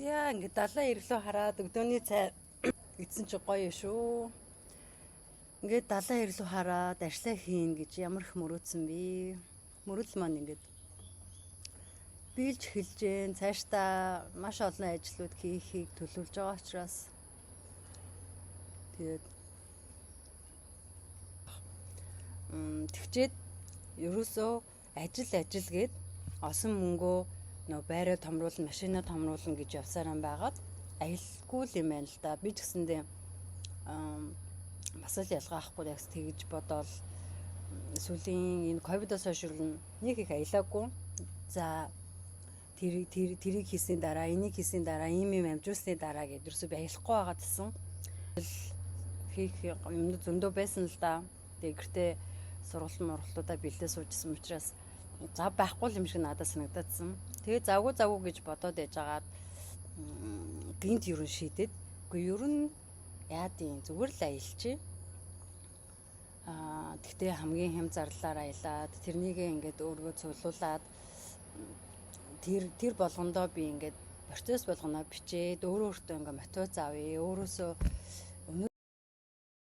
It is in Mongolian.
За, ингээд далайн ирлөө хараад өдөөний цай идсэн чи гоё шүү. Ингээд далайн ирлөө хараад ажлаа хийн гэж ямар их мөрөөдсөн бэ? Мөрөдөл маань ингээд биелж эхэлж гэн. Цаашдаа маш олон ажлууд хийхийг төлөвлөж байгаа учраас тэгээд тэгчээд ерөөсөө ажил ажил гээд олсон мөнгөө нөө байраа томруулна, машинаа томруулна гэж явсаар юм байгаад аялгүй л юм байна л да. Би ч гэсэндээ бас л ялгаахгүй яг тэгж бодоол сүүлийн энэ ковидоос хойш нэг их аялаагүй. За, тэр тэр тэрийг хийсний дараа, энийг хийсний дараа, ийм юм амжуулсны дараа гэдээ ерөөсөө би аялахгүй байгаа гэсэн. Хийх юм зөндөө байсан л да. Тэгээ гэртээ сургалт мургалтуудаа бэлдээ суужсэн учраас зав байхгүй юм шиг надад санагдаадсан. Тэгээ завгүй завгүй гэж бодоод яжгаад гинт ерөн шийдээд, үгүй, ер нь яадын зүгээр л аялчих. Тэгтээ хамгийн хэм зарлалаар аялаад тэрнийгээ ингээд өөргөө цуглуулад тэр тэр болгондоо би ингээд процесс болгоноо бичээд өөрөө өөртөө ингээд мотивац авъя. Өөрөөсөө